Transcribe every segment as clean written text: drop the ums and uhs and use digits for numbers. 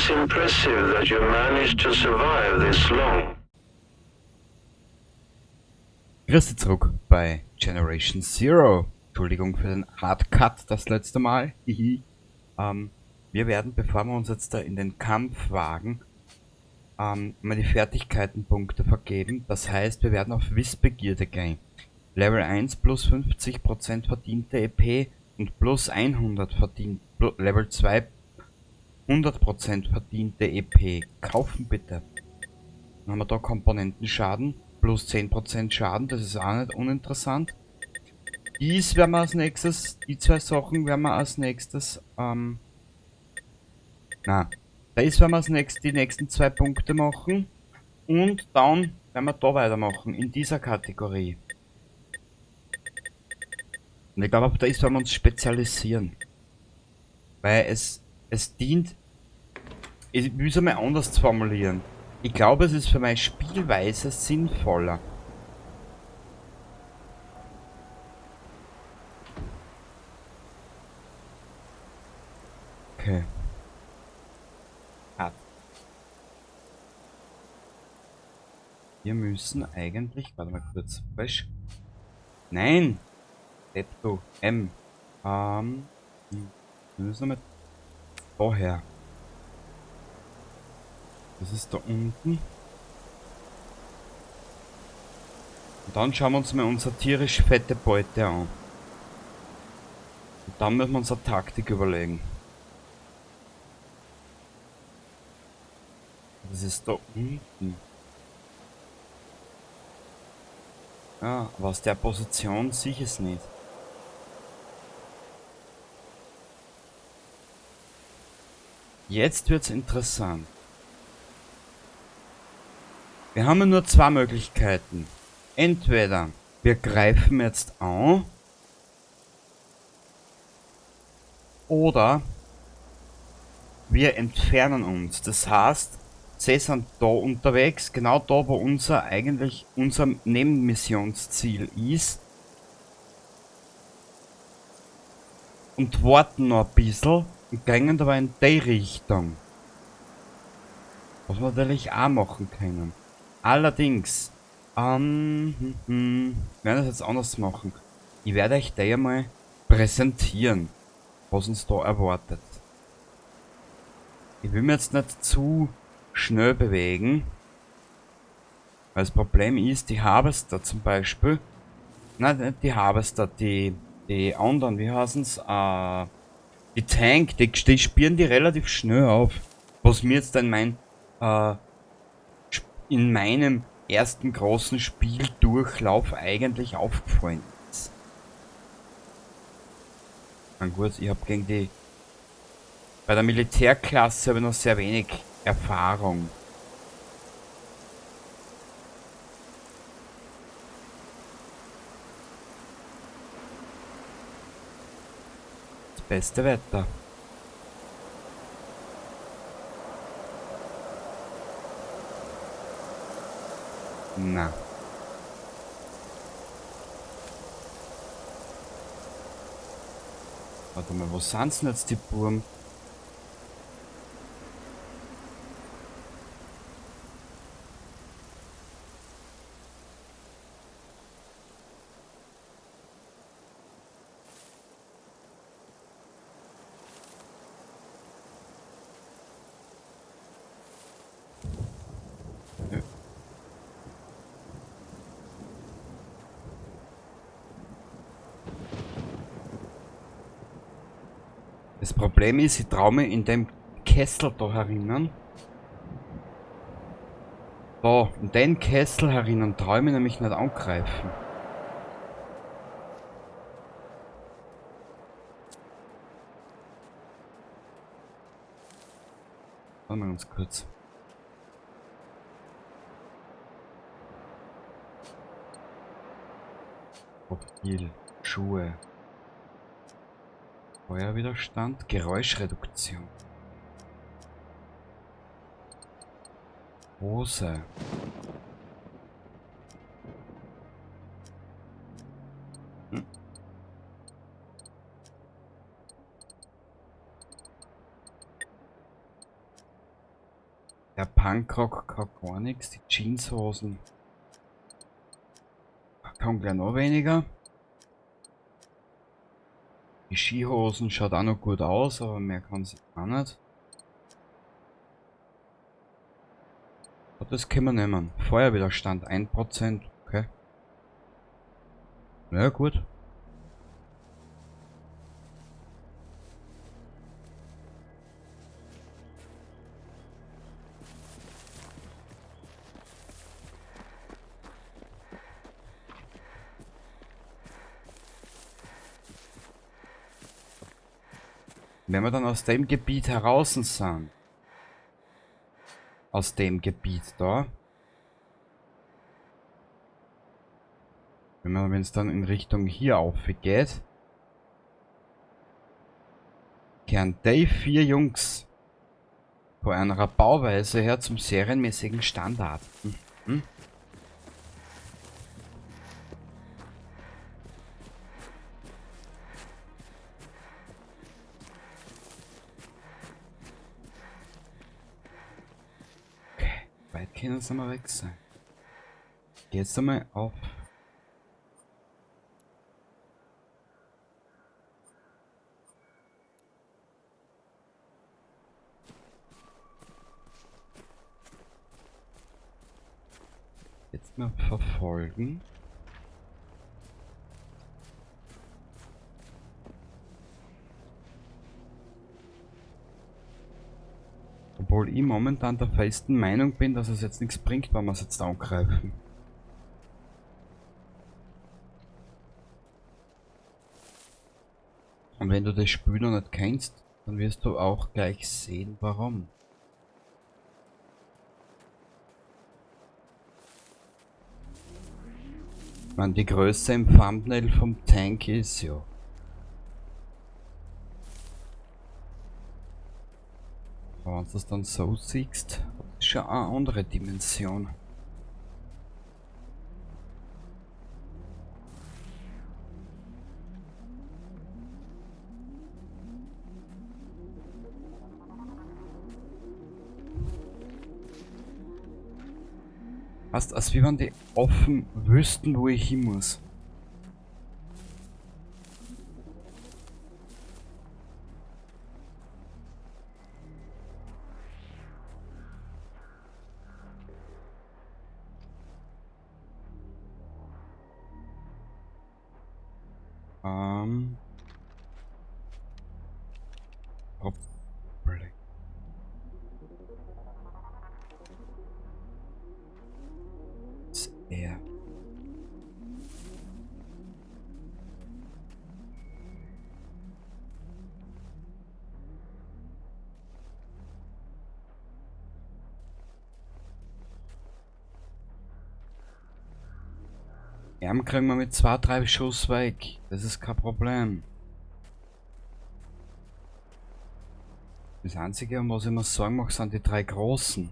is impressive that you managed to survive this long. Grüß dich zurück bei Generation Zero. Entschuldigung für den Hard Cut das letzte Mal. Hihi. Wir werden, bevor wir uns jetzt da in den Kampf wagen, mal die Fertigkeitenpunkte vergeben. Das heißt, wir werden auf Wissbegierde gehen. Level 1 plus 50% verdiente EP und plus 100 verdient, Level 2 100% verdiente EP. Kaufen bitte. Dann haben wir da Komponentenschaden. Plus 10% Schaden, das ist auch nicht uninteressant. Dies werden wir als nächstes, die zwei Sachen werden wir als nächstes, na, das werden wir als nächstes die nächsten zwei Punkte machen. Und dann werden wir da weitermachen, in dieser Kategorie. Und ich glaube, auf das werden wir uns spezialisieren. Weil es dient, ich will es einmal anders formulieren. Ich glaube, es ist für meine Spielweise sinnvoller. Okay. Ah. Wir müssen eigentlich, warte mal kurz, falsch. Nein! Depto, M. Wir müssen nochmal daher. Das ist da unten. Und dann schauen wir uns mal unsere tierisch fette Beute an. Und dann müssen wir uns eine Taktik überlegen. Das ist da unten. Ja, aber aus der Position sehe ich es nicht. Jetzt wird's interessant. Wir haben ja nur zwei Möglichkeiten. Entweder wir greifen jetzt an oder wir entfernen uns. Das heißt, sie sind da unterwegs, genau da, wo unser Nebenmissionsziel ist. Und warten noch ein bisschen und gehen dabei in die Richtung. Was wir natürlich auch machen können. Allerdings, wir werden das jetzt anders machen. Ich werde euch da einmal präsentieren, was uns da erwartet. Ich will mir jetzt nicht zu schnell bewegen, weil das Problem ist, die Harvester zum Beispiel, nein, nicht die Harvester, die anderen, wie heißen's, die Tank, die spüren die relativ schnell auf, was mir jetzt in in meinem ersten großen Spieldurchlauf eigentlich aufgefallen ist. Na gut, ich hab gegen die... Bei der Militärklasse habe ich noch sehr wenig Erfahrung. Das beste Wetter. Na. Warte mal, wo sind denn jetzt die Burm? Das Problem ist, ich traue mich in dem Kessel da herinnen. Da, in den Kessel herinnen traue ich mich nämlich nicht angreifen. Warte mal ganz kurz. Profil, Schuhe. Feuerwiderstand, Geräuschreduktion. Hose. Der Punkrock kann gar nichts, die Jeanshosen kann gleich noch weniger. Die Skihosen schaut auch noch gut aus, aber mehr kann sie auch nicht. Aber das können wir nehmen. Feuerwiderstand 1%, okay. Na ja, gut. Wenn wir dann aus dem Gebiet heraus sind, aus dem Gebiet da, wenn es dann in Richtung hier auf geht, kehren die 4 Jungs von einer Bauweise her zum serienmäßigen Standard. Mhm. Können sie mal weg sein. Jetzt einmal auf. Jetzt mal verfolgen. Obwohl ich momentan der festen Meinung bin, dass es jetzt nichts bringt, wenn wir es jetzt angreifen. Und wenn du das Spiel noch nicht kennst, dann wirst du auch gleich sehen, warum. Ich meine, die Größe im Thumbnail vom Tank ist ja. Aber wenn du das dann so siehst, das ist schon eine andere Dimension. Fast als wie wenn die offen wüssten, wo ich hin muss. Arm kriegen wir mit 2, 3 Schuss weg. Das ist kein Problem. Das Einzige, um was ich mir Sorgen mache, sind die 3 Großen.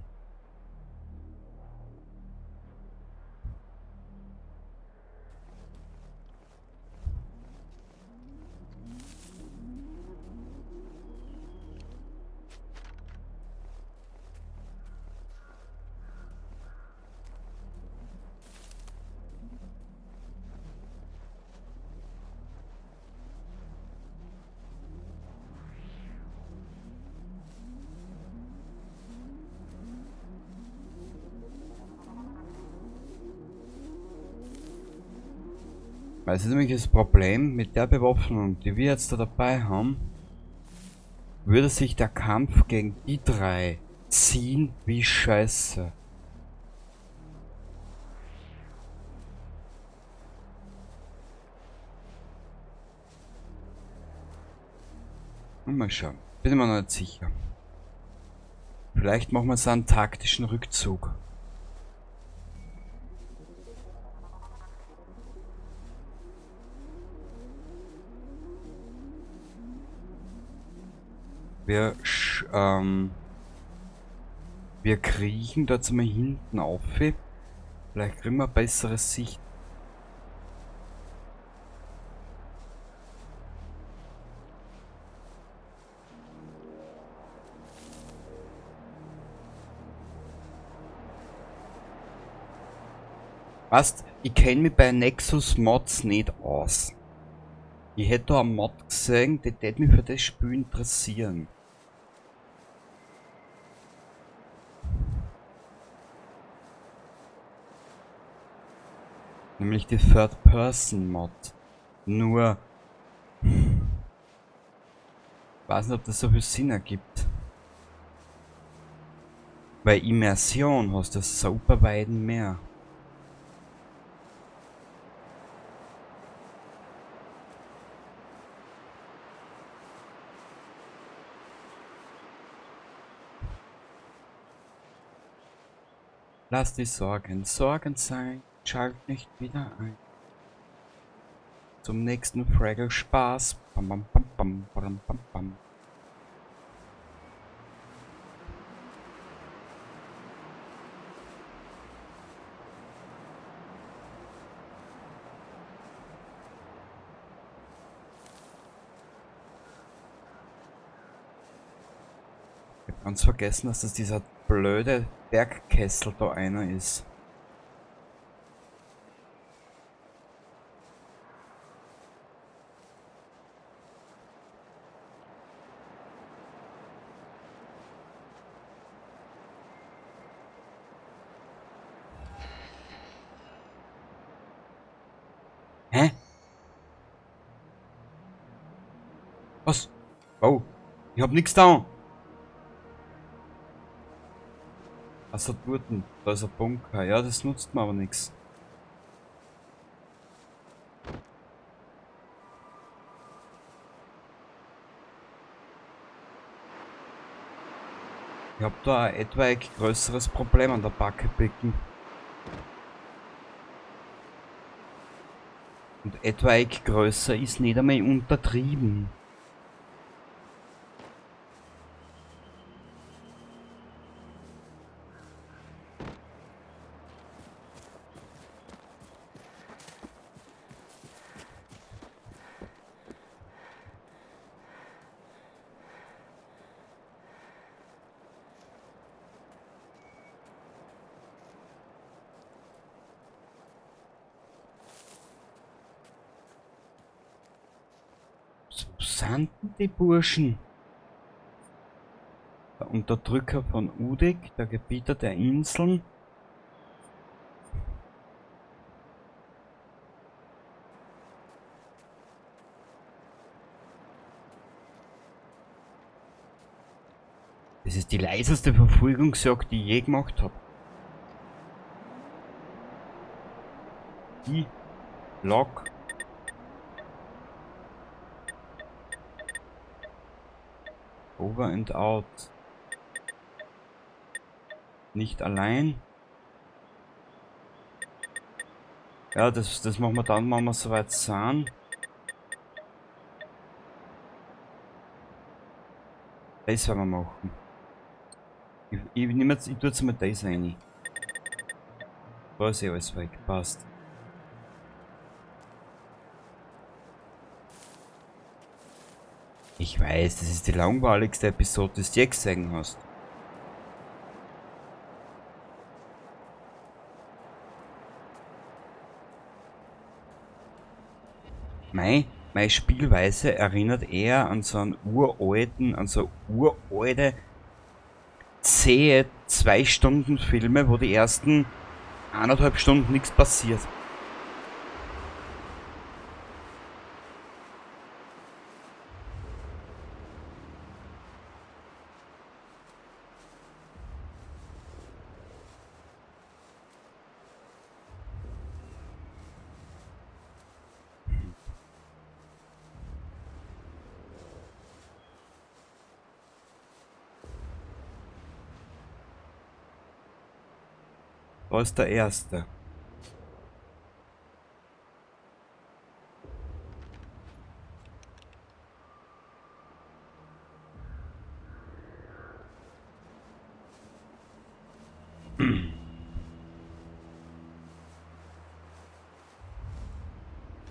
Weil es ist nämlich das Problem, mit der Bewaffnung, die wir jetzt da dabei haben, würde sich der Kampf gegen die 3 ziehen wie Scheiße. Mal schauen. Bin mir noch nicht sicher. Vielleicht machen wir so einen taktischen Rückzug. Wir kriechen da jetzt mal hinten auf. Vielleicht kriegen wir bessere Sicht. Weißt, ich kenne mich bei Nexus Mods nicht aus. Ich hätte da einen Mod gesehen, der würde mich für das Spiel interessieren. Nämlich die Third-Person-Mod. Nur... Ich weiß nicht, ob das so viel Sinn ergibt. Bei Immersion hast du super weiten mehr. Lass die Sorgen Sorgen sein, schalt nicht wieder ein. Zum nächsten Fraggle Spaß. Bam, bam, bam, bam, bam, bam, bam. Ich hab ganz vergessen, dass das dieser blöde Bergkessel da einer ist. Hä? Was? Oh, ich hab nix da. Also dort, da ist ein Bunker. Ja, das nutzt mir aber nix. Ich hab da ein etwaig größeres Problem an der Backe picken. Und etwaig größer ist nicht einmal untertrieben. Wo sind denn die Burschen? Der Unterdrücker von Udik, der Gebieter der Inseln. Das ist die leiseste Verfolgungsjagd, die ich je gemacht hab. Die Lok. Over and out. Nicht allein. Ja, das machen wir dann, wenn wir soweit sind. Das werden wir machen. Ich nehme jetzt, ich tue jetzt mal das rein. Da ist eh alles weg, passt. Ich weiß, das ist die langweiligste Episode, die du je gesehen hast. Meine Spielweise erinnert eher an so einen uralten, an so uralte, zähe 2-Stunden-Filme, wo die ersten 1,5 Stunden nichts passiert. Da ist der erste.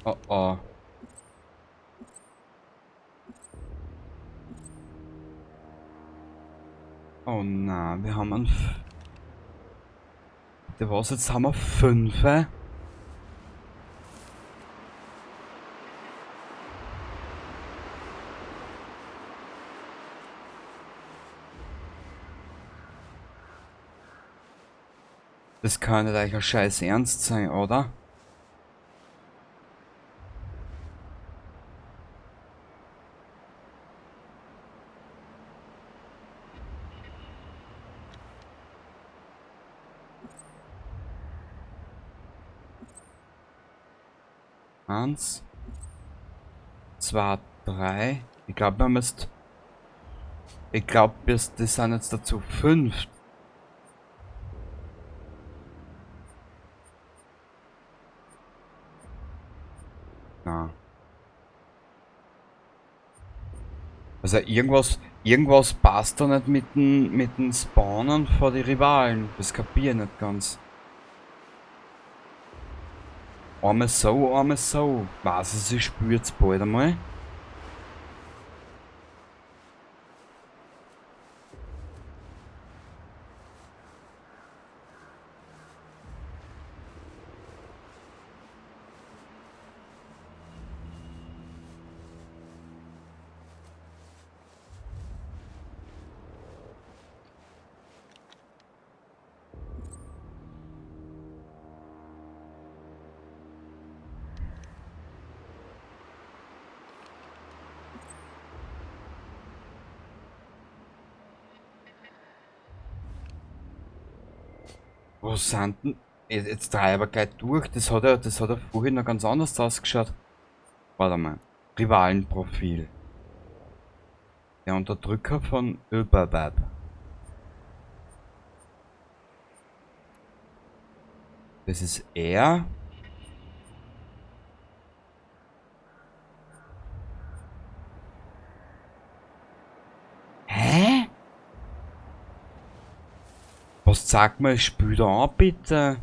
Oh oh. Oh na, wir haben einen F-, was, jetzt haben wir 5. Das kann nicht euer Scheiß ernst sein, oder? Eins, 2, 3. Ich glaube, wir haben jetzt. Ich glaube, das sind jetzt dazu 5. Na. Also irgendwas passt da nicht mit den Spawnern vor die Rivalen. Das kapier ich nicht ganz. Einmal so, einmal so. Weiß ich, ich spüre jetzt bald einmal. Wo sind denn? Jetzt dreh ich aber gleich durch. Das hat ja vorhin noch ganz anders ausgeschaut. Warte mal. Rivalenprofil. Der Unterdrücker von Überweb. Das ist er. Hä? Was sagt man, ich spül da an, bitte?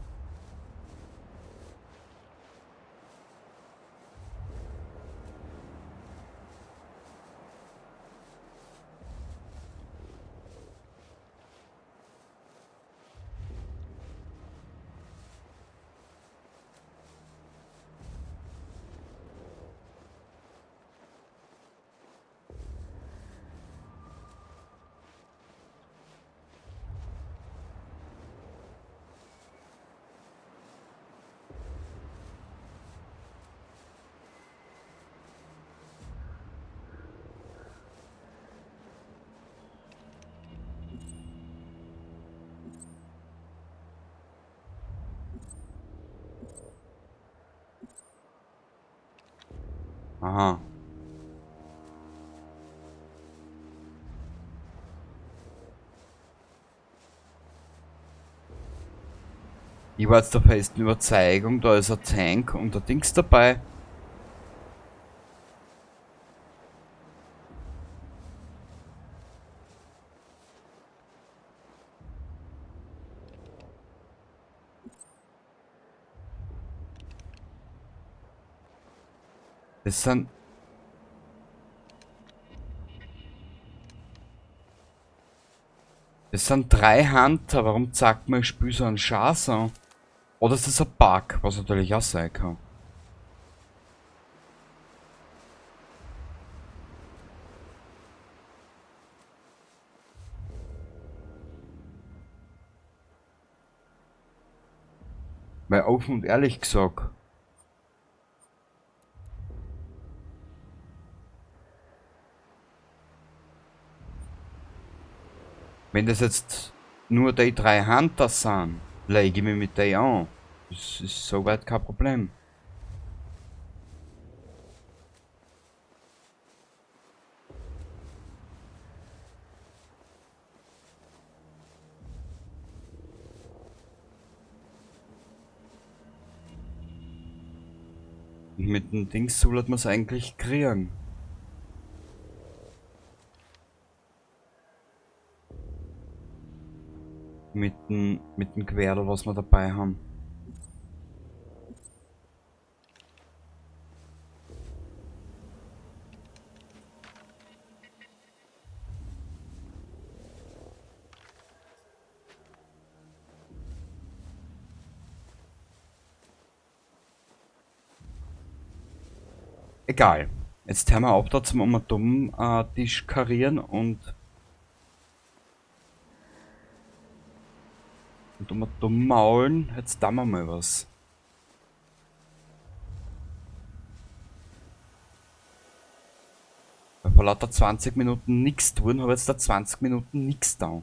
Aha. Ich war jetzt der festen Überzeugung, da ist ein Tank und ein Dings dabei. Das sind 3 Hunter. Warum zeigt man, ich spiele so einen Schatz an? Oder ist das ein Bug, was natürlich auch sein kann. Weil offen und ehrlich gesagt, wenn das jetzt nur die 3 Hunter sind, lege ich mich mit denen an. Das ist soweit kein Problem. Und mit dem Dings soll man's eigentlich kriegen. Mit dem Querl, was wir dabei haben. Egal. Jetzt hören wir auf, da zum dumm Tisch karieren und Und um dumm maulen, jetzt da mal was. Weil vor lauter 20 Minuten nichts tun, habe jetzt da 20 Minuten nichts da.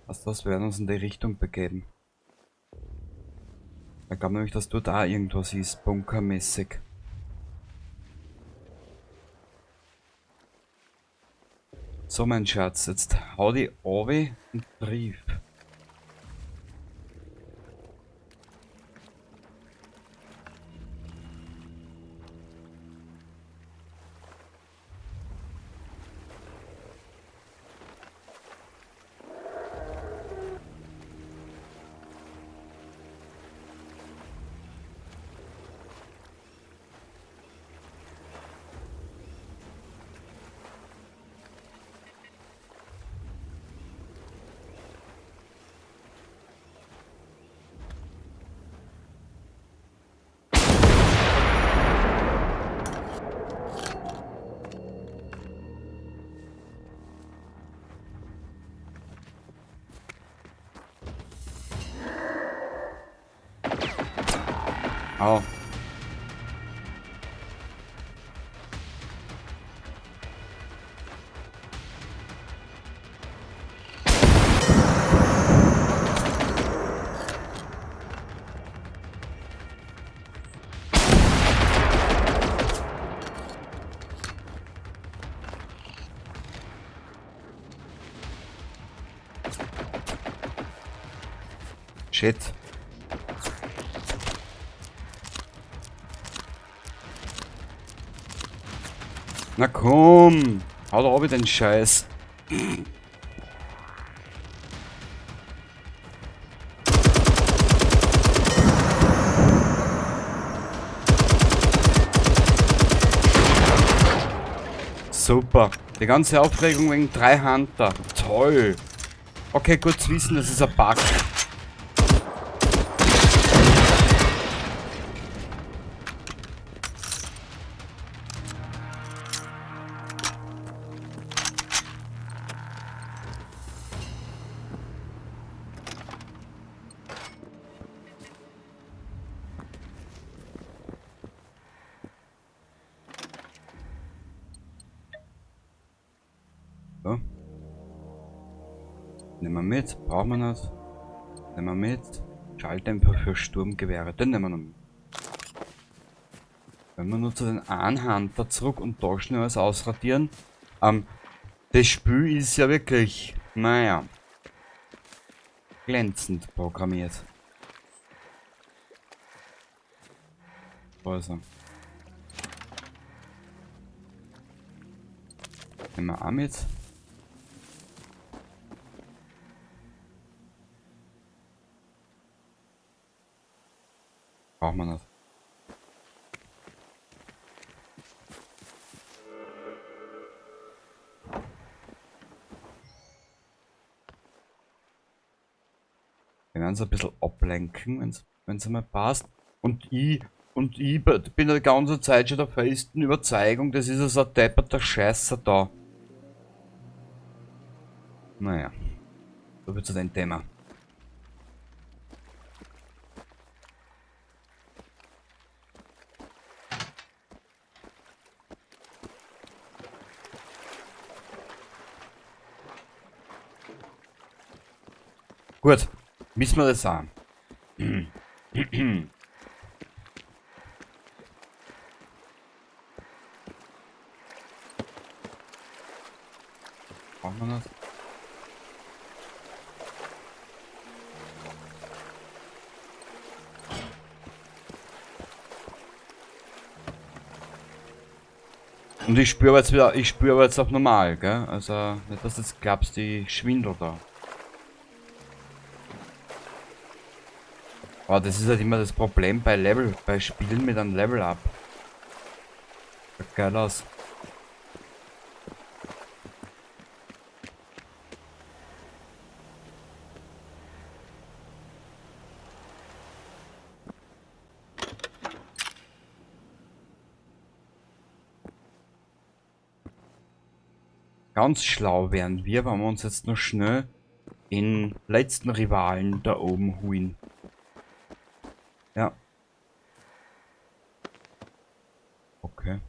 Was das, wir werden uns in die Richtung begeben. Da glaube nämlich, dass dort auch irgendwas ist, bunkermäßig. So, mein Schatz, jetzt hau die obi und Brief. Au. Shit. Na komm! Hau doch ab den Scheiß. Super. Die ganze Aufregung wegen 3 Hunter. Toll. Okay, gut zu wissen, das ist ein Bug. So. Nehmen wir mit, brauchen wir nicht. Nehmen wir mit. Schalldämpfer für Sturmgewehre, den nehmen wir noch mit. Wenn wir nur zu den einen Hunter zurück und da schnell alles ausradieren. Das Spiel ist ja wirklich, naja, glänzend programmiert. Also. Nehmen wir auch mit. Braucht man nicht. Wir werden es ein bisschen ablenken, wenn's einmal passt. Und ich bin die ganze Zeit schon der festen Überzeugung, das ist so ein depperter Scheißer da. Naja, so viel zu dem Thema. Gut, müssen wir das sagen. Brauchen wir das? Und ich spüre jetzt wieder, ich spüre jetzt auch normal, gell? Also, nicht, dass jetzt glaubst, die Schwindel da. Aber das ist halt immer das Problem bei Spielen mit einem Level-Up. Schaut geil aus. Ganz schlau wären wir, wenn wir uns jetzt noch schnell den letzten Rivalen da oben holen. Ja. Okay.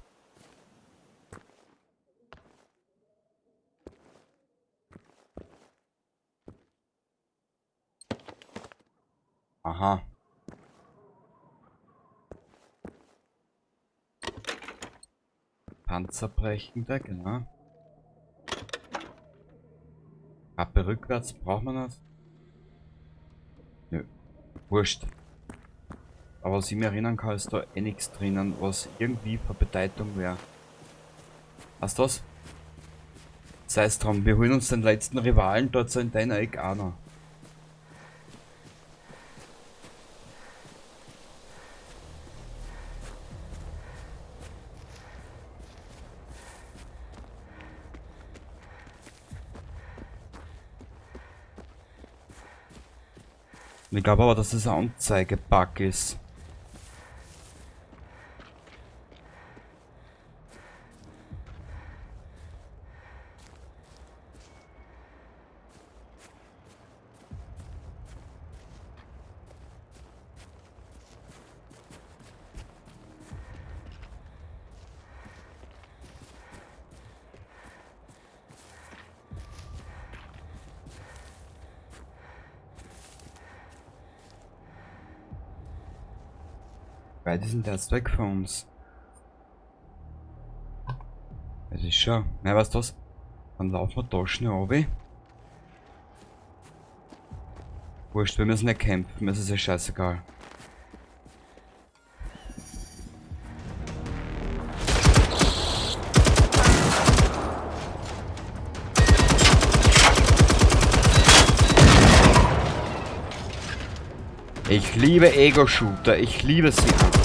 Aha. Panzerbrechende, genau. Kappe rückwärts, braucht man das? Nö. Wurscht. Aber was ich mir erinnern kann, ist da eh nichts drinnen, was irgendwie von Bedeutung wäre. Weißt du was? Sei es drum, wir holen uns den letzten Rivalen dort so in deiner Ecke auch noch. Ich glaube aber, dass das ein Anzeigebug ist. Beide sind jetzt weg von uns. Es ist schon. Na, weißt du was? Dann laufen wir da schnell runter. Wurscht, wir müssen nicht kämpfen, es ist ja scheißegal. Ich liebe Ego-Shooter, ich liebe sie einfach.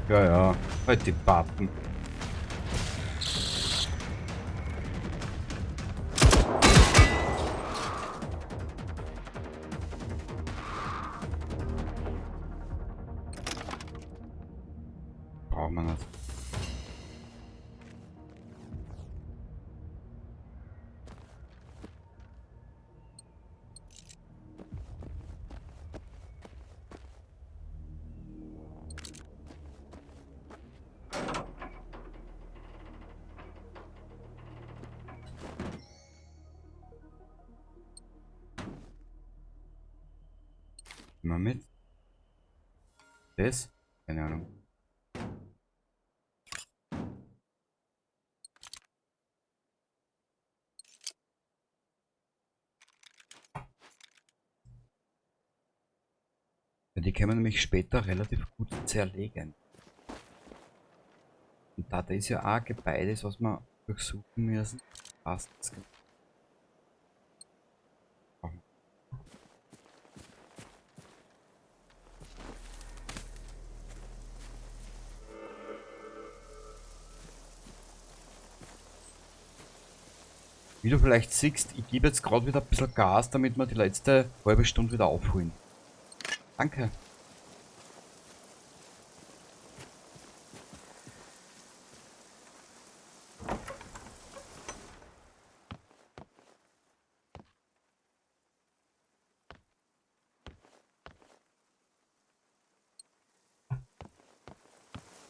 Ja, ja, halt die Pappen. Braucht man nicht. Mal mit. Das? Keine Ahnung. Ja, die können wir nämlich später relativ gut zerlegen. Und da das ja auch ein Gebäude ist, was wir durchsuchen müssen, passt das genau. Wie du vielleicht siehst, ich gebe jetzt gerade wieder ein bisschen Gas, damit wir die letzte halbe Stunde wieder aufholen. Danke.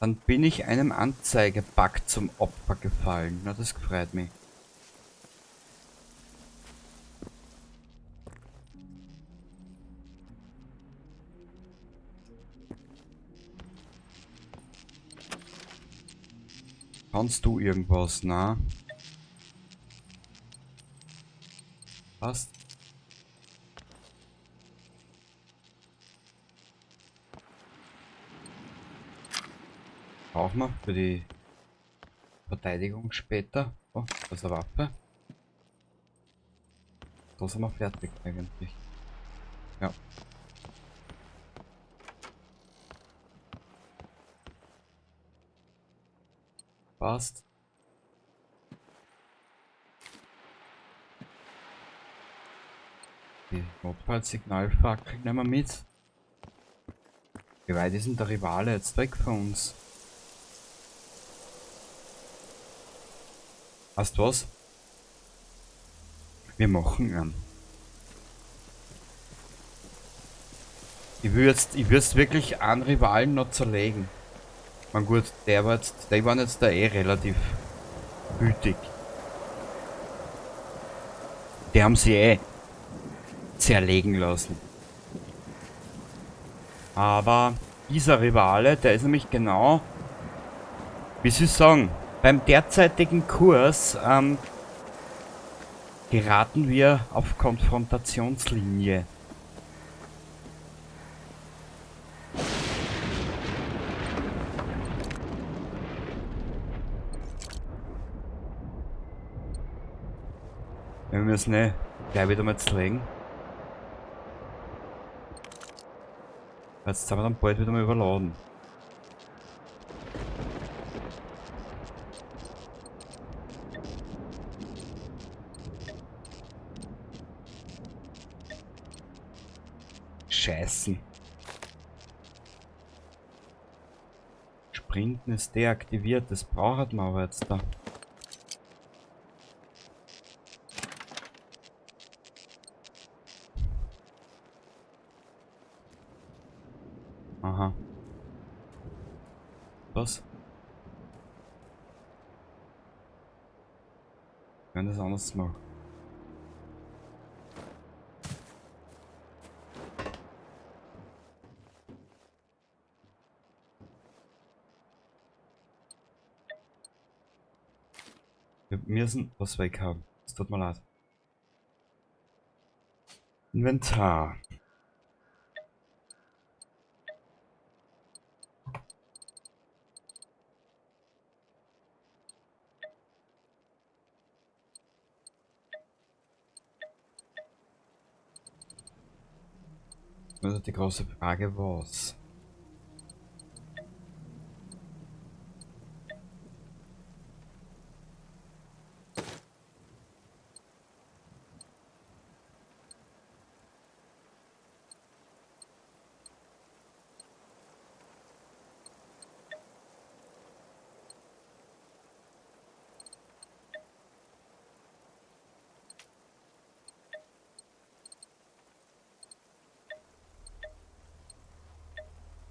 Dann bin ich einem Anzeigebug zum Opfer gefallen. Na, das freut mich. Kannst du irgendwas, na? Passt. Brauchen wir für die Verteidigung später. Oh, das ist eine Waffe. Da sind wir fertig eigentlich. Ja. Passt. Die Notfallsignalfackel nehmen wir mit. Wie weit ist denn der Rivale jetzt weg von uns? Weißt du was? Wir machen ihn. Ich will jetzt wirklich einen Rivalen noch zerlegen. Man gut, der waren jetzt da eh relativ gütig. Die haben sie eh zerlegen lassen. Aber dieser Rivale, der ist nämlich genau, wie soll ich sagen, beim derzeitigen Kurs geraten wir auf Konfrontationslinie. Wir müssen gleich wieder mal zerlegen. Jetzt sind wir dann bald wieder mal überladen. Scheißen. Sprinten ist deaktiviert, das braucht man aber jetzt da. Aha. Was? Wir werden das anders machen. Wir müssen was weghaben. Es tut mir leid. Inventar. Also die große Frage, was?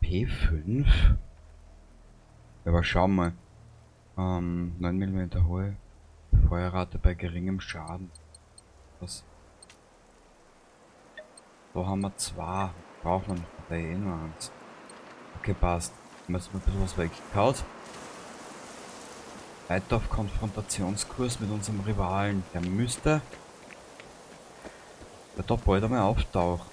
P5? Aber schau mal. 9 mm hohe Feuerrate bei geringem Schaden. Was? Da haben wir 2. Braucht man noch eh nur eins. Okay, passt. Haben wir jetzt mal ein bisschen was weggekaut. Weiter auf Konfrontationskurs mit unserem Rivalen. Der müsste da bald einmal auftauchen.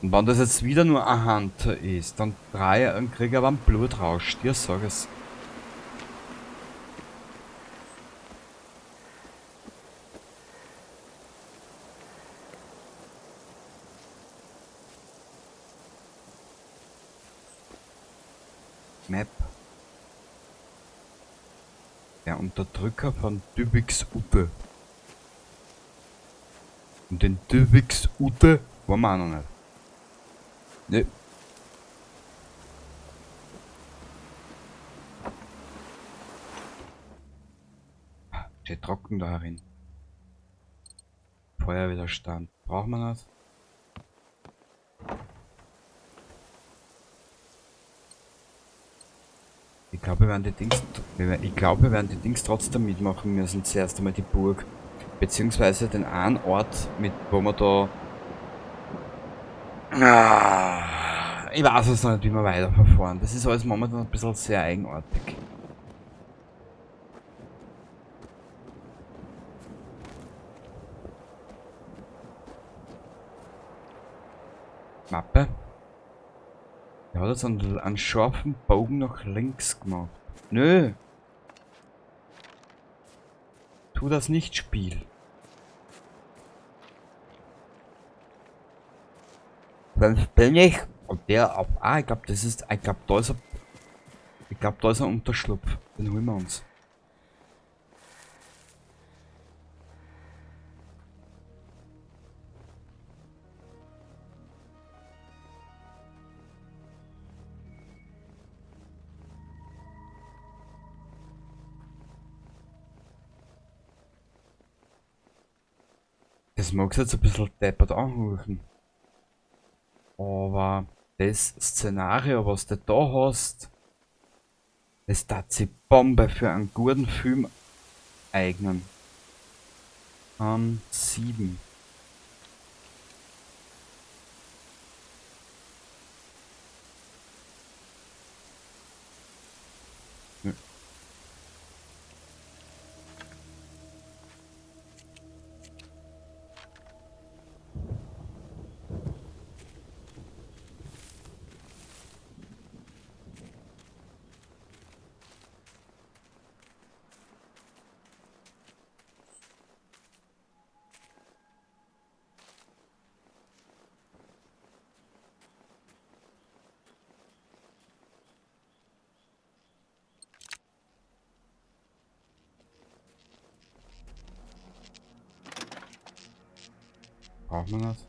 Und wenn das jetzt wieder nur ein Hunter ist, dann drei und krieg aber einen Blutrausch, dir sag es. Map. Der Unterdrücker von Dyvicks Ute. Und den Dyvicks Ute waren wir auch noch nicht. Ne. Steht trocken da herin. Feuerwiderstand. Braucht man das? Ich glaube, wir werden die Dings, ich glaube, wir werden die Dings trotzdem mitmachen müssen. Zuerst einmal die Burg. Beziehungsweise den einen Ort, mit wo wir da. Ich weiß es noch nicht, wie wir weiterverfahren. Das ist alles momentan ein bisschen sehr eigenartig. Mappe. Der hat jetzt einen scharfen Bogen nach links gemacht. Nö. Tu das nicht, Spiel. Dann bin ich und der auf. Ah, ich glaube, das ist. Ich glaube, da ist er. Ich glaube, da ist ein Unterschlupf. Den holen wir uns. Das mag jetzt ein bisschen deppert anrufen. Aber das Szenario, was du da hast, das tat sich Bombe für einen guten Film eignen. 7. Ja. Braucht man das?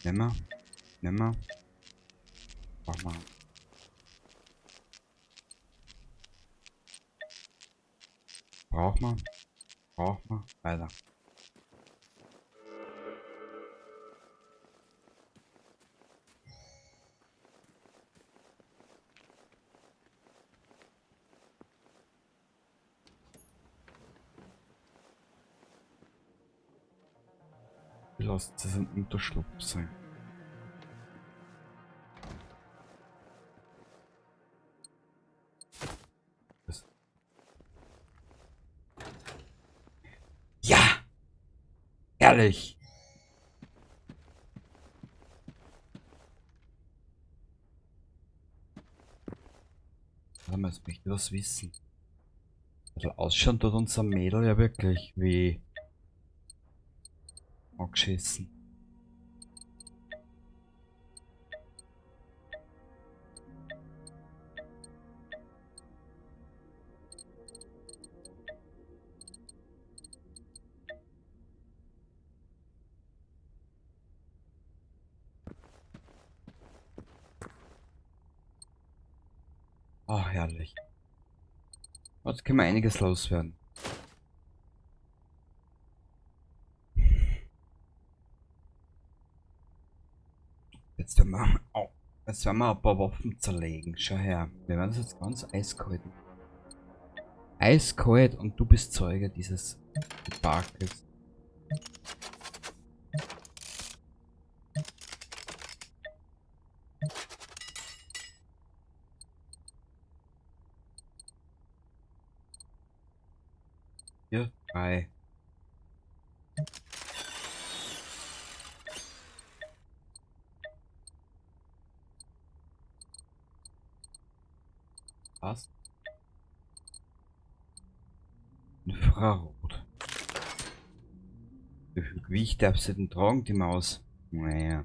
Nimmer. Nimmer. Braucht man. Braucht man. Braucht man. Weiter. Lass es ein Unterschlupf sein. Das. Ja! Herrlich! Warte mal, jetzt möchte ich was wissen. Also ausschauen tut unser Mädel ja wirklich wie angeschissen. Oh, herrlich. Jetzt können wir einiges loswerden. Jetzt werden wir, oh, jetzt werden wir ein paar Waffen zerlegen. Schau her, wir werden das jetzt ganz eiskalt. Eiskalt und du bist Zeuge dieses Debakels. 4, 3. Was? Infrarot. Wie viel Gewicht darf sie denn tragen, die Maus? Naja.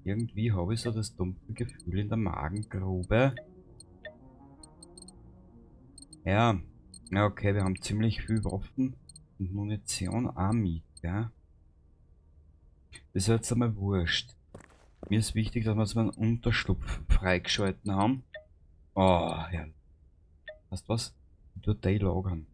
Irgendwie habe ich so das dumpfe Gefühl in der Magengrube. Ja. Ja, okay, wir haben ziemlich viel Waffen und Munition auch mit, gell? Das ist jetzt einmal wurscht. Mir ist wichtig, dass wir so einen Unterschlupf freigeschalten haben. Oh, ja. Weißt du was? Ich tue die lagern.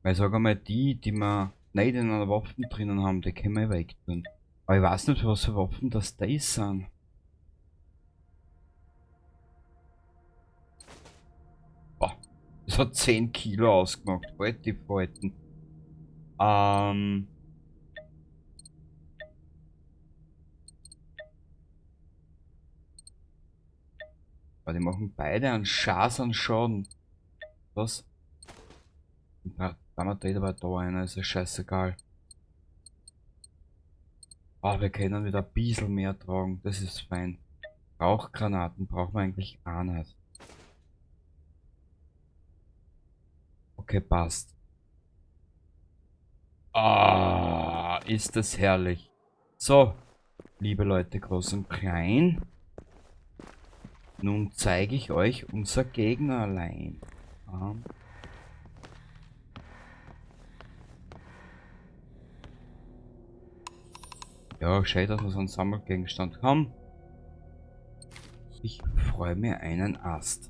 Weil sag einmal, die wir nicht in einer Waffen drinnen haben, die können wir weg tun. Aber ich weiß nicht, was für Waffen das da sind. Boah, das hat 10 Kilo ausgemacht. Halt die Falten. Aber die machen beide einen Schaß an Schaden. Was? Da dreht aber da einer, ist ja scheißegal. Ah, wir können wieder ein bisschen mehr tragen, das ist fein. Rauchgranaten brauchen wir eigentlich auch nicht. Okay, passt. Ah, ist das herrlich. So, liebe Leute, groß und klein. Nun zeige ich euch unser Gegner allein. Ja, schön, dass wir so einen Sammelgegenstand haben. Ich freue mir einen Ast.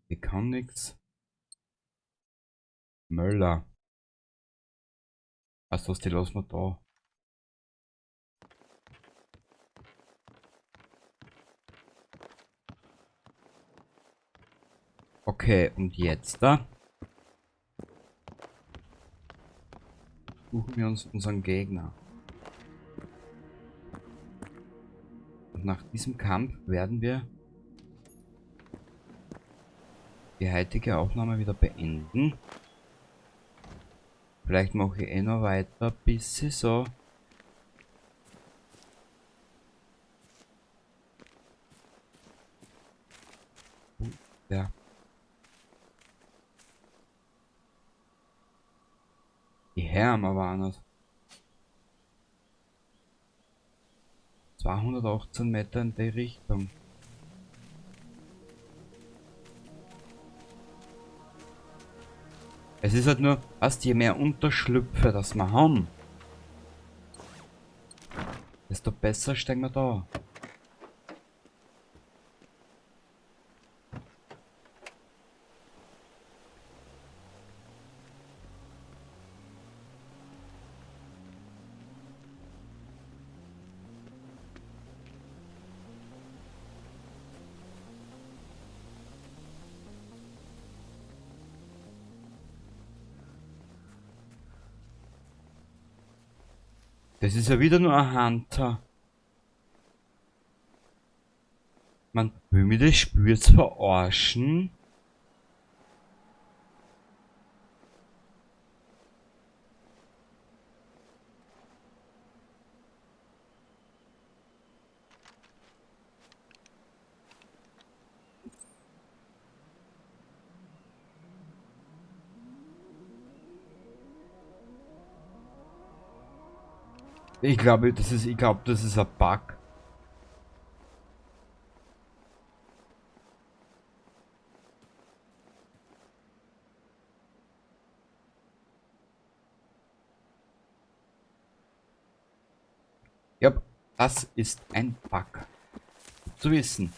Ich kann nix. Möller. Weißt du was, die lassen wir da. Okay, und jetzt da suchen wir uns unseren Gegner. Und nach diesem Kampf werden wir die heutige Aufnahme wieder beenden. Vielleicht mache ich eh noch weiter, bis sie so. Ja. Die Herren aber anders. 218 Meter in die Richtung. Es ist halt nur, weißt, je mehr Unterschlüpfe das wir haben, desto besser stehen wir da. Das ist ja wieder nur ein Hunter. Man will mir das Spiel jetzt verarschen? Ich glaube, das ist ein Bug. Ja, das ist ein Bug. Zu wissen.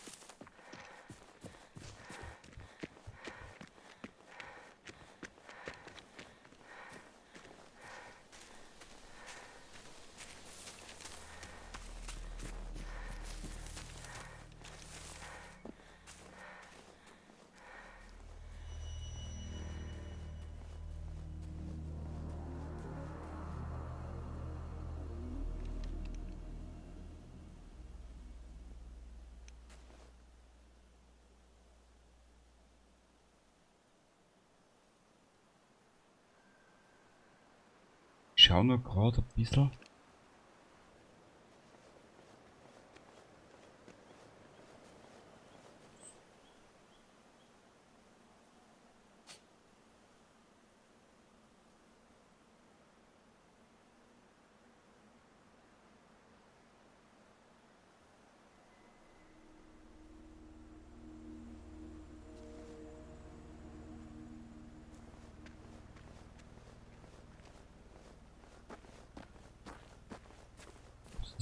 Schau nur gerade ein bisschen.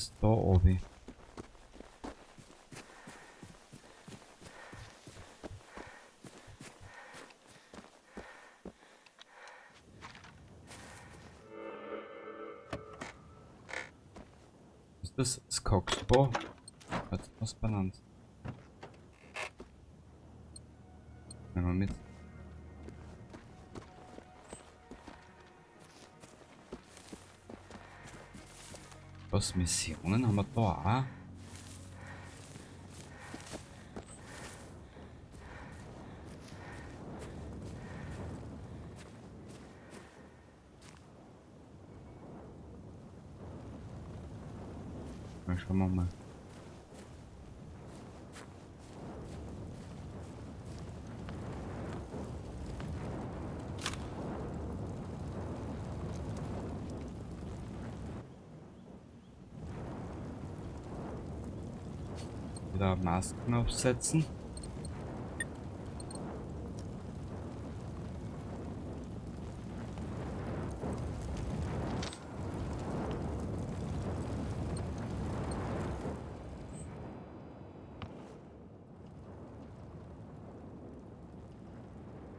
Geht's da oben? Ist das Skogsbo? Hat was benannt. Nehmen wir mit. Was Missionen haben wir da auch? Na, schauen wir mal. Wieder Masken aufsetzen.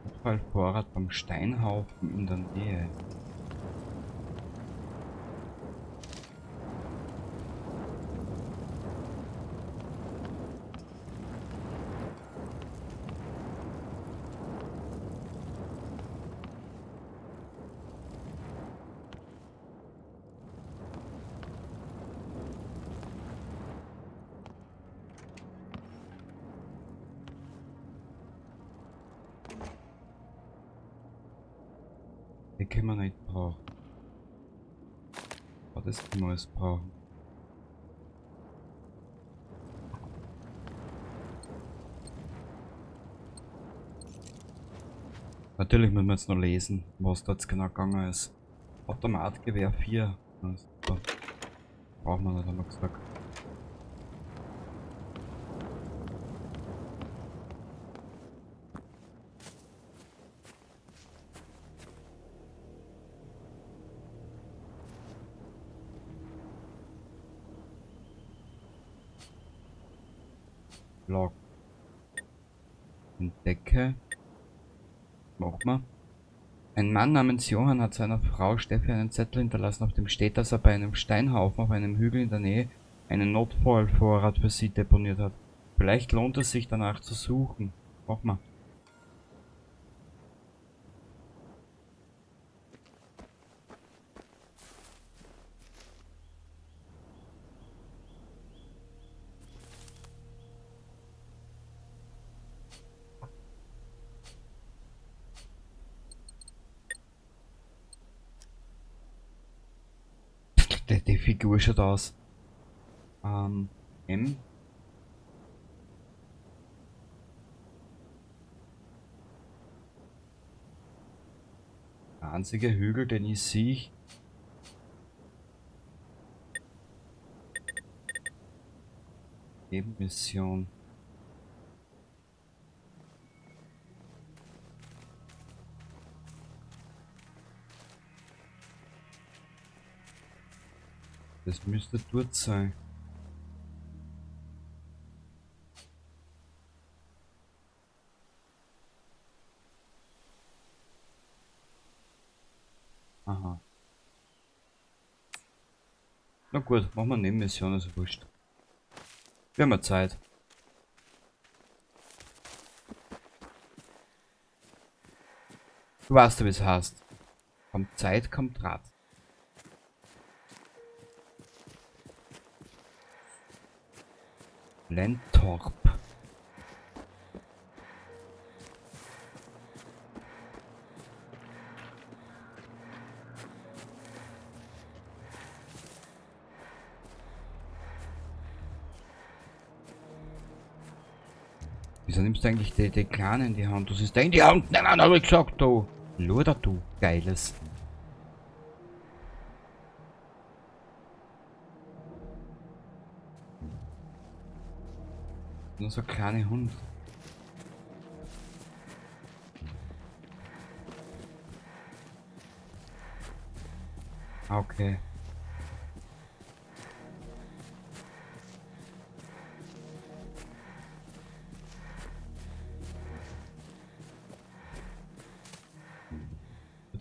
Notfallvorrat beim Steinhaufen in der Nähe. Die können wir nicht brauchen. Aber das können wir alles brauchen. Natürlich müssen wir jetzt noch lesen, was da jetzt genau gegangen ist. Automatgewehr 4. Na, super. Brauchen wir nicht, haben wir gesagt. Log. Entdecke. Machen wir. Ein Mann namens Johann hat seiner Frau Steffi einen Zettel hinterlassen, auf dem steht, dass er bei einem Steinhaufen auf einem Hügel in der Nähe einen Notfallvorrat für sie deponiert hat. Vielleicht lohnt es sich danach zu suchen. Machen wir. Die Figur schaut aus. M. Der einzige Hügel, den ich sehe. Nebenmission. Das müsste dort sein. Aha. Na gut, machen wir Nebenmission, ist ja wurscht. Wir haben ja Zeit. Du weißt ja, wie es heißt. Kommt Zeit, kommt Rat. Lentorp. Wieso nimmst du eigentlich die Kleine in die Hand? Du siehst in die Hand! Nein, nein, hab ich gesagt, du! Luder, du Geiles! Nur so ein kleiner Hund. Ah, okay.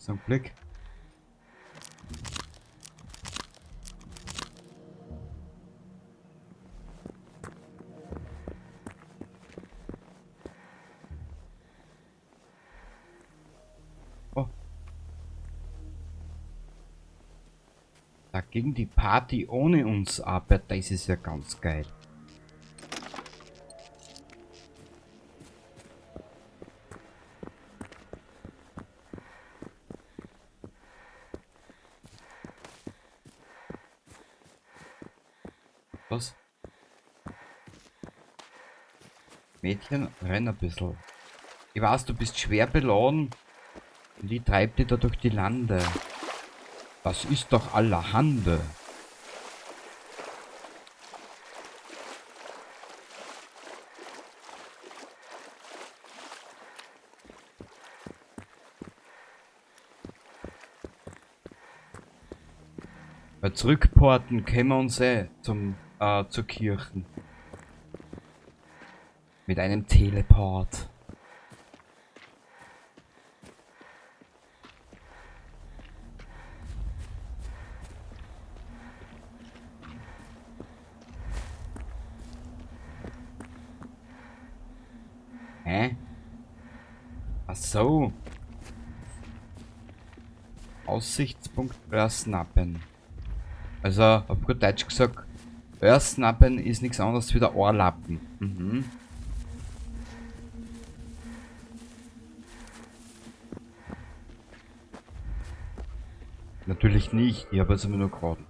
Zum Glück. Oh. Da ging die Party ohne uns ab. Das ist ja ganz geil. Was? Mädchen, renn ein bisschen. Ich weiß, du bist schwer beladen und ich treib dich da durch die Lande. Das ist doch allerhande. Weil zurückporten können wir uns eh zur Kirche. Mit einem Teleport. Hä? Ach so. Aussichtspunkt Örsnappen. Also, auf gut Deutsch gesagt, Örsnappen ist nichts anderes wie der Ohrlappen. Mhm. Natürlich nicht, ich habe jetzt immer nur geraten.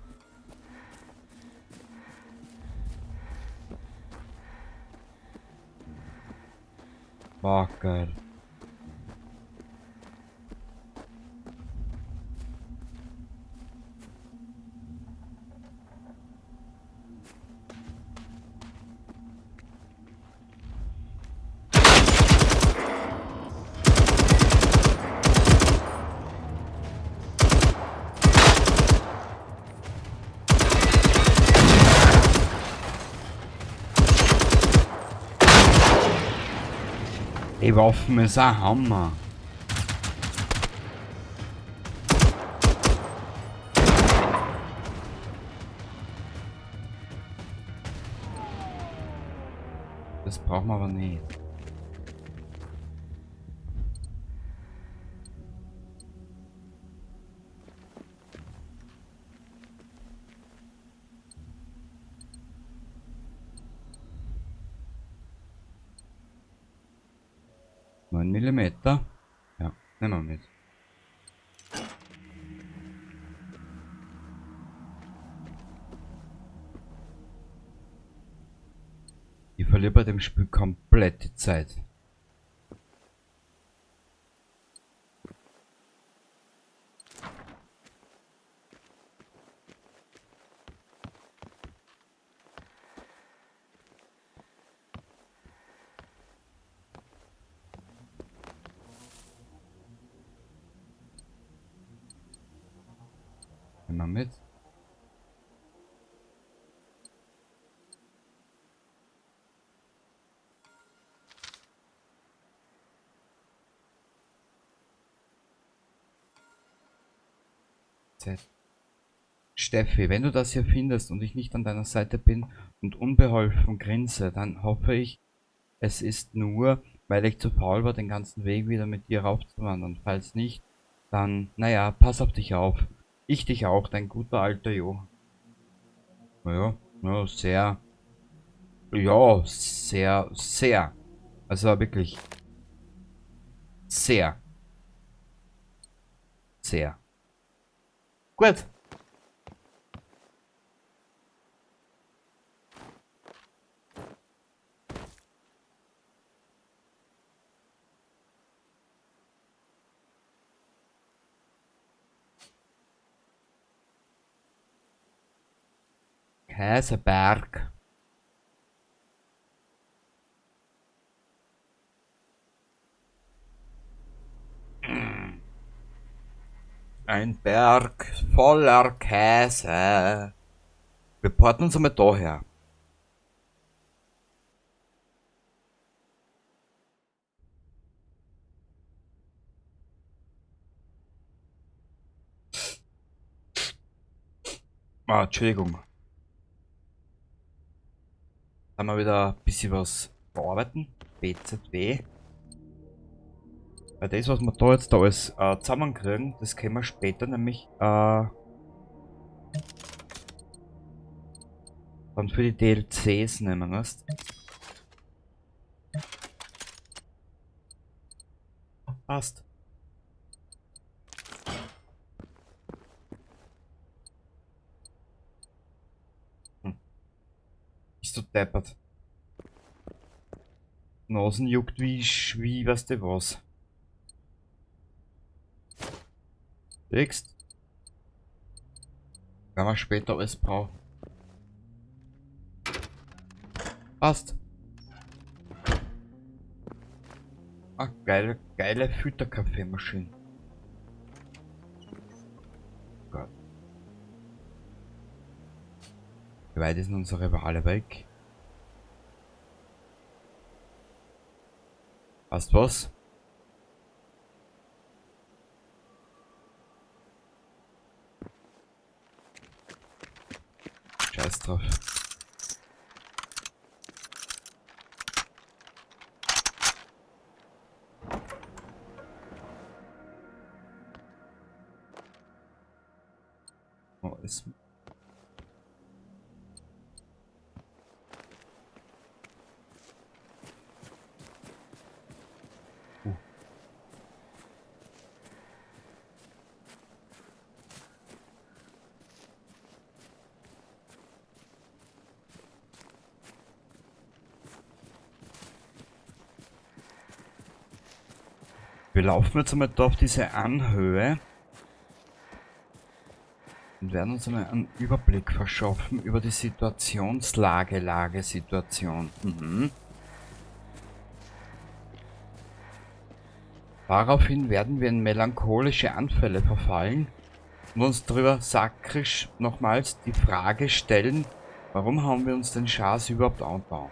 Boah, geil. Die Waffen ist ein Hammer. Das brauchen wir aber nicht. Millimeter. Ja, nehmen wir mit. Ich verliere bei dem Spiel komplett die Zeit. Nehmen wir mit. Z. Steffi, wenn du das hier findest und ich nicht an deiner Seite bin und unbeholfen grinse, dann hoffe ich, es ist nur, weil ich zu faul war, den ganzen Weg wieder mit dir raufzuwandern. Falls nicht, dann, naja, pass auf dich auf. Ich dich auch, dein guter alter Jo. Naja, ja, sehr. Ja, sehr, sehr. Also wirklich. Sehr. Sehr. Gut. Käseberg. Ein Berg voller Käse. Wir porten uns einmal daher. Ah, Entschuldigung. Haben wir wieder ein bisschen was bearbeiten. BZW. Weil das, was wir da jetzt da alles zusammenkriegen, das können wir später nämlich dann für die DLCs nehmen, weißt? Passt. Bist du deppert. Nasen juckt wie weißt du was. Siehst? Werden wir später alles brauchen. Passt. Ah, geile, geile Filterkaffeemaschine. Gott. Wie weit ist denn unsere Wale weg? Passt was? Scheiß drauf. Oh, ist Wir laufen jetzt einmal da auf diese Anhöhe und werden uns einmal einen Überblick verschaffen über die Situationslage, Lagesituation. Daraufhin werden wir in melancholische Anfälle verfallen und uns darüber sakrisch nochmals die Frage stellen, warum haben wir uns den Schatz überhaupt angetan?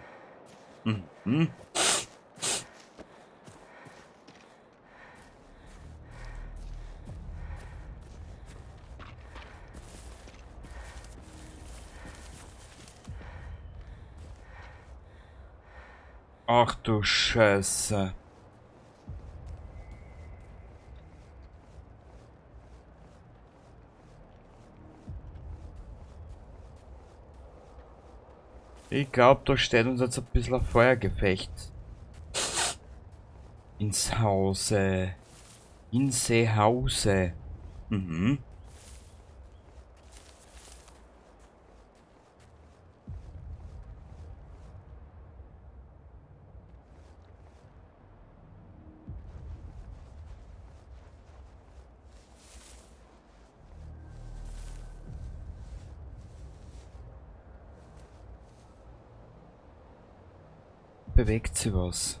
Ach du Scheiße. Ich glaub, da steht uns jetzt ein bisschen ein Feuergefecht ins Hause. Ins Hause. Bewegt sich was.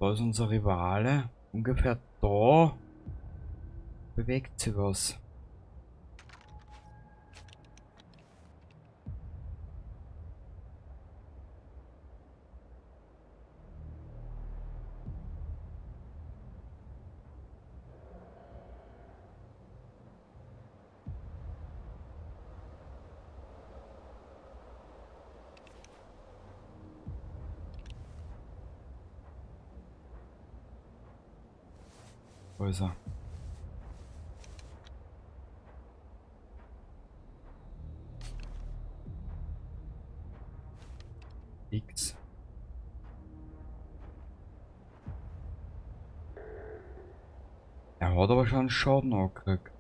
Da ist unser Rivale. Ungefähr da bewegt sich was. Wo ist er? X. Er hat aber schon einen Schaden angekriegt.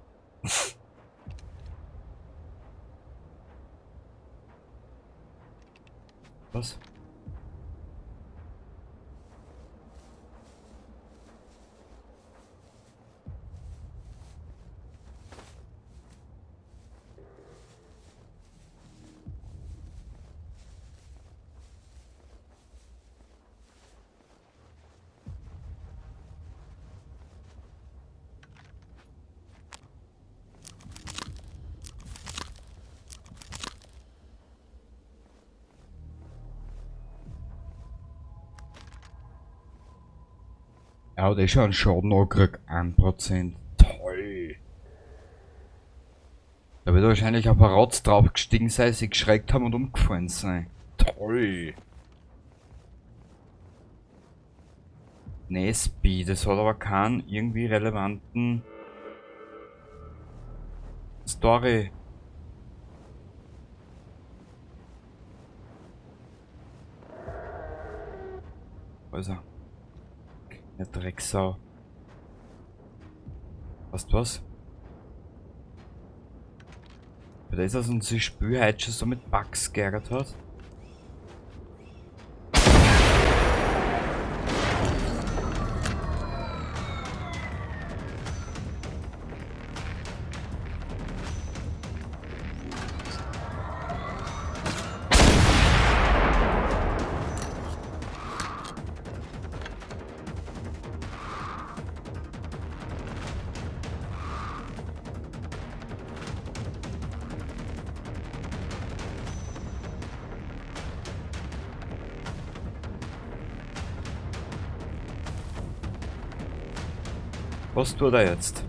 Was? Er hat eh schon einen Schaden angekriegt. 1%. Toll. Da wird wahrscheinlich ein paar Rotz drauf gestiegen sein, sie geschreckt haben und umgefallen sein. Toll! Nesby, das hat aber keinen irgendwie relevanten Story. Also. Ja, Drecksau. Weißt du was? Für das, dass uns das Spiel heute schon so mit Bugs geärgert hat. Was tut er jetzt?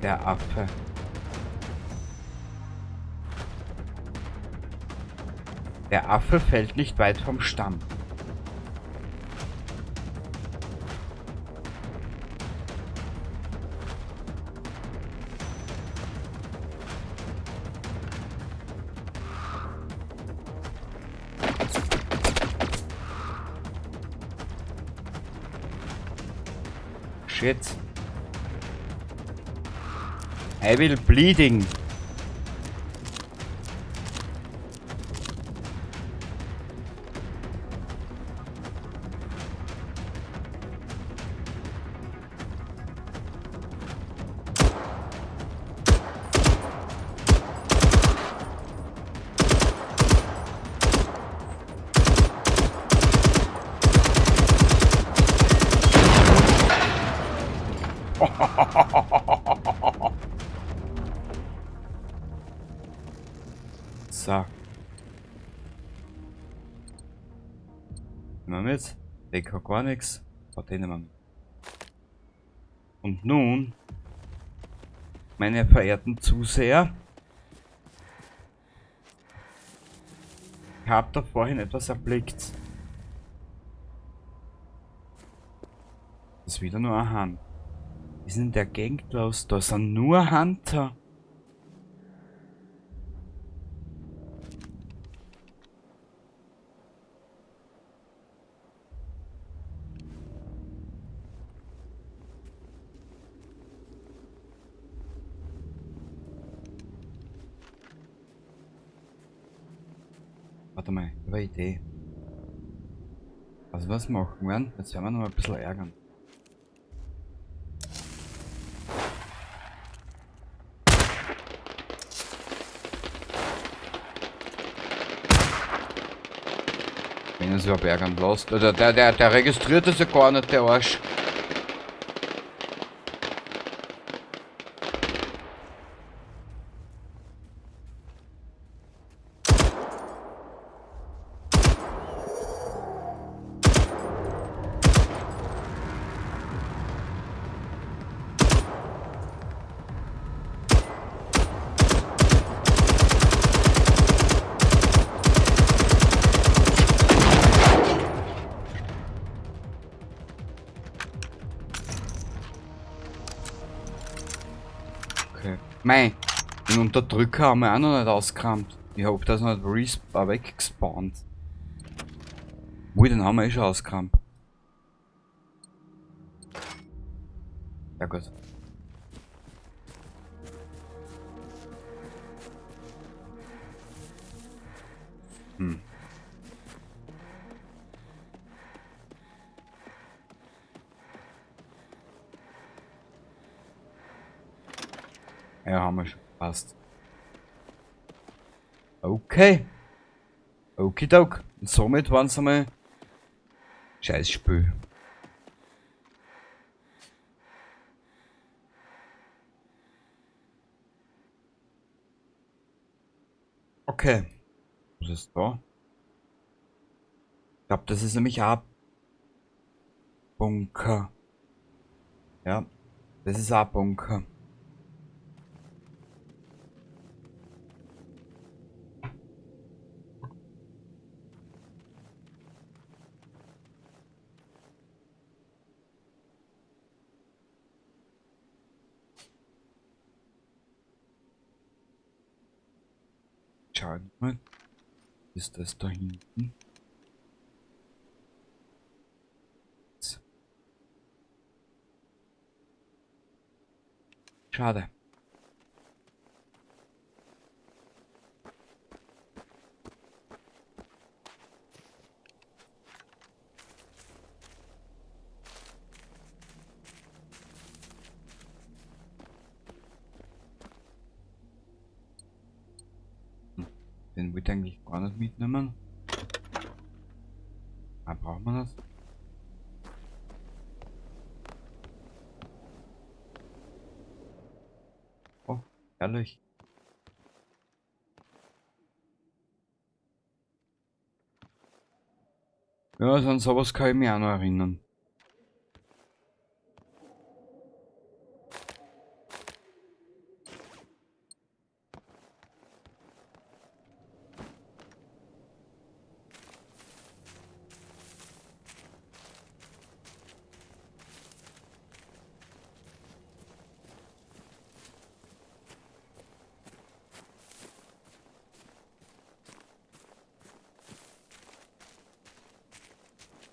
Der Affe. Der Affe fällt nicht weit vom Stamm. Shit. I will bleeding. So. Nehmen wir mit. Der kann gar nichts. Aber den nehmen wir mit. Und nun, meine verehrten Zuseher, ich hab da vorhin etwas erblickt. Das ist wieder nur ein Hand. Wie ist denn der Gegend los? Da sind nur Hunter. Warte mal, ich habe eine Idee. Also was machen wir? Jetzt werden wir noch ein bisschen ärgern. Wenn er sich überhaupt ärgern lässt. Also der registriert das ja gar nicht, der Arsch. Okay. Mei, den Unterdrücker haben wir auch noch nicht ausgekramt. Ich hoffe, dass noch nicht weggespawnt. Ui, den haben wir eh schon ausgekramt. Ja gut. Ja, haben wir schon. Passt. Okay. Okidok. Und somit waren's einmal Scheißspiel. Okay. Was ist da? Ich glaub, das ist nämlich auch Bunker. Ja, das ist auch Bunker. Schau mal. Ist das da hinten? Schade. Den wollte ich eigentlich gar nicht mitnehmen. Ah, braucht man das? Oh, herrlich. Ja, an sowas kann ich mich auch noch erinnern.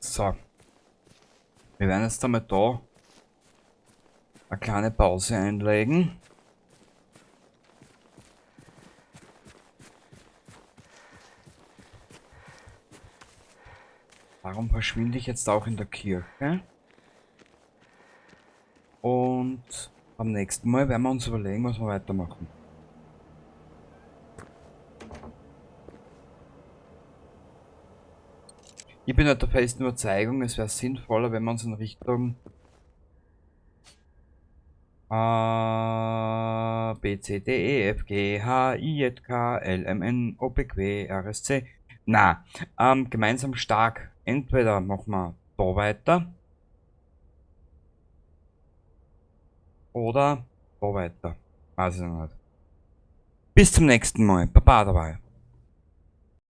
So. Wir werden jetzt einmal da eine kleine Pause einlegen. Warum verschwinde ich jetzt auch in der Kirche? Und beim nächsten Mal werden wir uns überlegen, was wir weitermachen. Ich bin halt der festen Überzeugung, es wäre sinnvoller, wenn wir uns in Richtung A, B, C, D, E, F, G, H, I, J, K, L, M, N, O, P, Q, R, S, C. Na, gemeinsam stark. Entweder machen wir da weiter oder da weiter. Weiß ich noch nicht. Bis zum nächsten Mal. Baba dabei.